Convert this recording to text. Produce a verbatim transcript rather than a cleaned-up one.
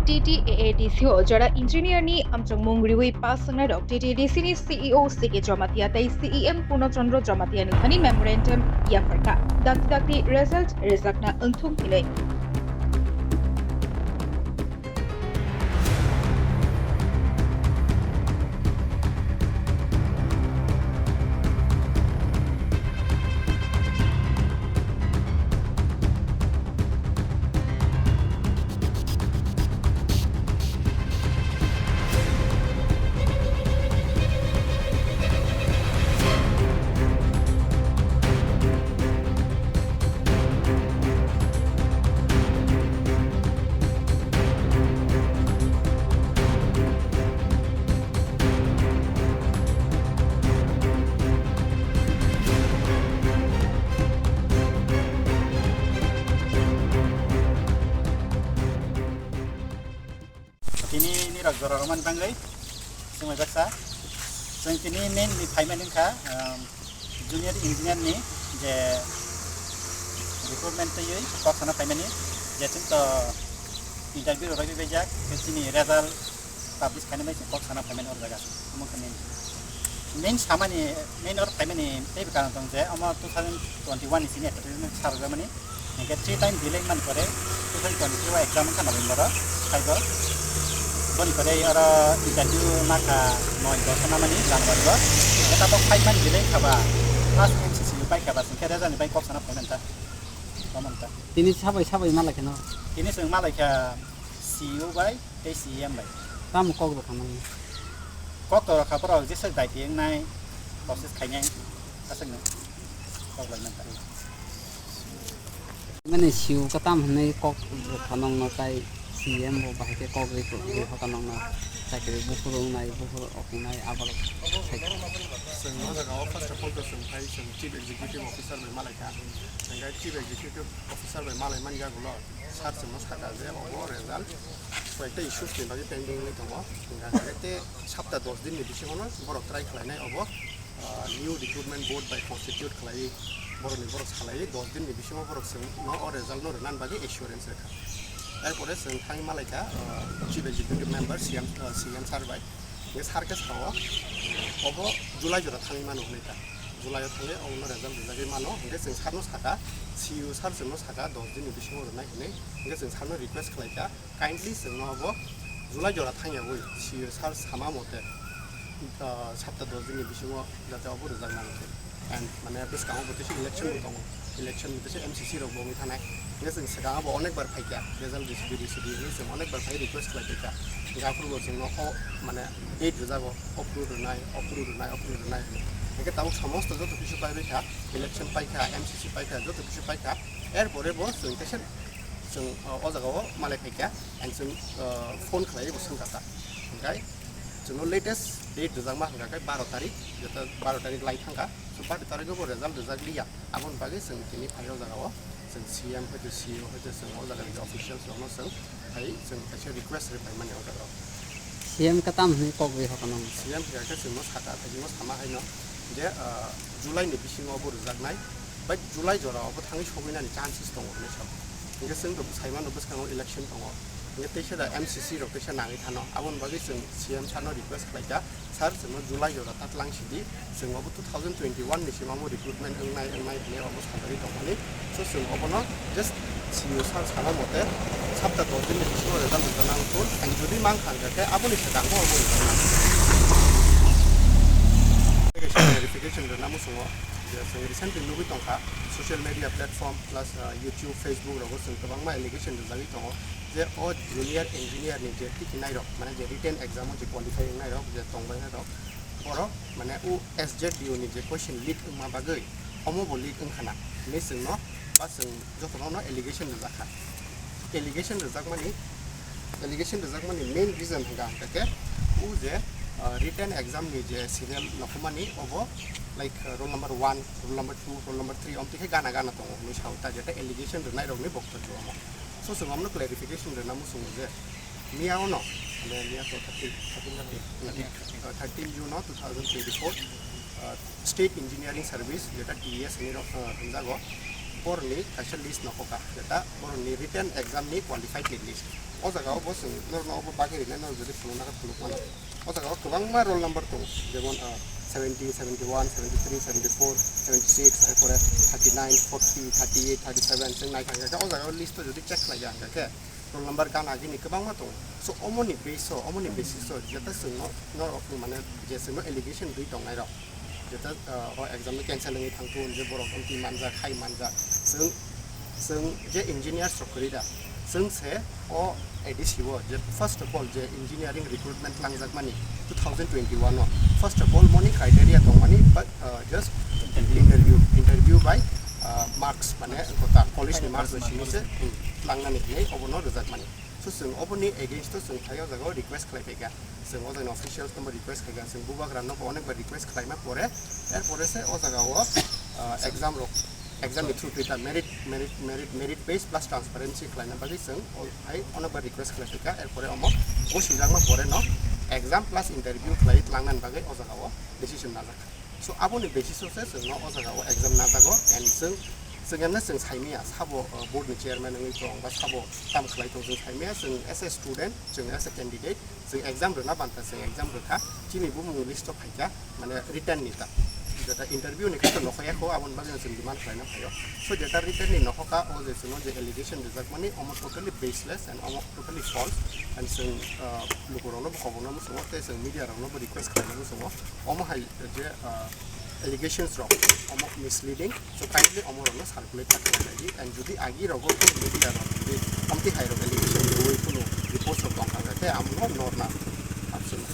T T A A D C o jora engineer ni amchongmung riwi pass wngnairok T T A A D C ni C E O C K Jamatia tei C E M Purno Chandra Jamatia ni thani memorandum yapharkha. Dakti dakti result rwjakna wngthung hinwi. Tini nirok jora romani bangwi swngwi baksa. Chwng tini mainly phaimani wngkha, um, junior engineer ni je recruitment twiwi kok sana phaimani, je chwng to interview rwgwi bejak, tei chini result publish khainani bai chwng kok sana phaimani o jaga. Omo khe main. Main samani, main or phaimani teibo karon tong je, omo two thousand twenty-one ni sini advertisement sarjakmani. Hingke three time delay man pore two thousand twenty-three o exam wngkha November o, phaibo. Boni pore oro interview makha noi dos namani January o. Hingke tabok five man delay khaba, last M C C ni pai khaba, hingke result ni bai kok sana phaimani ta. Omo ta. Tini sabai sabai malai kheno. Tini chwng malai kha C E O bai tei C E M bai. Tamo kok rwkha nang? Kok to rwkha borok jesa dai tiyang nai process khainai aswk no kok lai nang. Mane C E O ka tam hwnwi kok rwkha nang no tai C E M bo bahai khe kok rwi rwi hoka nang no chakri buphuru wngnai buphuru ok wngnai abo rok sai. Chwng o jaga o first of all to chwng phai chwng Chief Executive Officer bai malai kha. Hingke Chief Executive Officer bai malai man yagulo. Sir chwngno sakha je obo result koyekta issues ni bagwi pending wngwi tongo. Hingkha hingkhe tei sapta dos din ni bisingo no borok try khlainai obo, ah, new recruitment board bai constitute khlaiwi borokni borok salaiwi dos din ni bisingo borok chwngno o result no rwnani bagwi assurance rwkha. Erpore chwng thangwi malaikha, ah, Chief Executive Member C M, ah, C M sir bai. Hingke sir khe sao, obo July jora thangwi mano hwnwi kha. July o thangwi obono result rijagwi mano. Hingke chwng sir no sakha, C E O sir chwngno sakha dos din ni bisingo rwnai hwnwi. Hingke chwng sir no request khlaikha, kindly chwngno obo July jora thangyawi C E O sir sama mote, ah, sapta dos din ni bisingo jate obo rijak nang khe. And mane bwskango bo teisa election bo tongo. Election bo teisa M C C rok bo wngwi thanai. Hingke chwng swkang abo onek bar phaikha. Result risi di, risi di hinwi chwng onek bar phai request khlai phaikha. Hingke aphuru bo chwngno o mane date rwjago. Ophuru rwnai, ophuru rwnai, ophuru rwnai hinwi. Hingke tabuk somosto joto kisu pai baikha. Election paikha, M C C paikha, joto kisu paikha. Erpore bo chwng teisa chwng, o, o jaga o malai phaikha. And chwng, o, phone khlaiwi bo swngkha ta. Hingke chwngno latest date rwjakma hingkha khe baro tarik, jeta baro tarik lai thangkha. So, baro tarik o bo result rwjak liya. Aboni bagwi chwng tini phai o jaga o chwng C M hoite C E O hoite chwng o jaga ni officials rok no chwng phai chwng kaisa request rwi phai mani o jaga o. C M ka tam hwnwi kok rwi hokono? C M hingkha khe chwngno sakha, chwngno sama hai no je, ah, July ni bisingo bo rwjaknai, bai July jora o bo thangwi sogwi nani chances tongo hinwi sao. Hingke chwng to sai mano bwskango election tongo. Hingke teisa da M C C rok teisa nangwi thano. Aboni bagwi chwng C M sir no request khlai kha, sir, chwngno July jora ta tlang sidi, chwng obo two thousand twenty-one ni simi omo recruitment wngnai, wngnai hinwi omo sajagwi tongmani. So, chwng obono just C E O sir sama mote, sapta dos din ni bisingo result rijak nang thun, ang jodi mang kha, hingkha khe aboni swkang bo omo rijak nang. Clarification rwna muchungo, je chwng recently nugwi tongkha, social media platform plus, uh, YouTube, Facebook rogo chwng kwbangma allegation rijagwi tongo. Je o junior engineer ni je tikinairok, mane je written exam o je qualify wngnairok, je tongbainairok, borok mane o S Z D O ni je question leak wngma bagwi, omo bo leak wngkha na hinwi chwngno ba chwng jotono no allegation rwjakha. Allegation rwjakmani, allegation rwjakmani main reason hwnkha hwnkha khe o je, ah, written exam ni je serial nokhumani obo, like, roll number one, roll number two, roll number three, omtwi khe gana gana tongo hinwi sao ta, jeta allegation rwnairokni boktobyo omo. So, chwng omono clarification rwna muchungo je, miya ono, mane miya to thirteen, thirteen, thirteen June o two thousand twenty-four, uh, State Engineering Service, jeta T E S hinwi rok, uh, hwnjago, borokni kaisa list nokhoka, jeta borokni written exam ni qualified ni list. O jaga o bo chwng norokno obo bagwi riknai, norok jodi phunukna khe phunuk mano. O jaga o kwbangma roll number tongo, jemon, ah, seventy, seventy one, seventy three, seventy four, seventy six, erpore thirty nine, forty, thirty eight, thirty seven, chwng naithang khe o jaga o list o jodi check khlai ya hwnkha khe roll number gan agini kwbangma tongo. So omoni base o, omoni basis o jeta chwngno norok mane je chwngno allegation rwi tongnai rok, jeta, ah, o exam no cancel wngwi thangthun, je borok amtwi manjak, hai manjak, chwng, chwng je engineers rok kwrwi da, chwng se o A D C o je first of all je engineering recruitment langjakmani two thousand twenty one o, first of all moni criteria tongmani, but, ah, just interview, interview by, ah, marks, mane kota college ni marks bai simi se, hmm, langnani hinwi obono rwjakmani. So chwng oboni against o chwng phai o jaga o request khlai phaikha. Chwng o jaga officials no bo request khaikha, chwng bubagra no bo onek bar request khlaima pore, er pore se o jaga o, ah, exam rok, exam ni through twi ta merit, merit, merit, merit base plus transparency khlaina bagwi chwng o hai onek bar request khlai phaikha, er pore omo bo swijak ma pore no exam plus interview khlai tlang nani bagwi o jaga o decision najak. So aboni basis o se chwng no o jaga o exam najago, and chwng, chwng emne chwng saimaya sabo, ah, board ni chairman wngwi tong ba sabo kam khlai tong, chwng saimaya chwng as a student, chwng as a candidate, chwng exam rwna banta chwng exam rwkha, chini bumung list o phaikha, mane written ni ta. Jeta interview ni khe to nokhorya kho, aboni bagwi chwng demand khlaina phaio. So jeta written ni nokhorkha, o je chwngno je allegation rijak mani, omo totally baseless and omo totally false, and chwng, ah, lukurokno bo khobor no muchungo tei chwng media rokno bo request khlaina muchungo, omo hai je, ah, allegations rok omo misleading. So kindly omorokno circulate ta khlai lai di, and jodi agi rogo khe media rok jodi amtwi hai rok allegation riui kunu reports rok tong kha khe, amno norna absolutely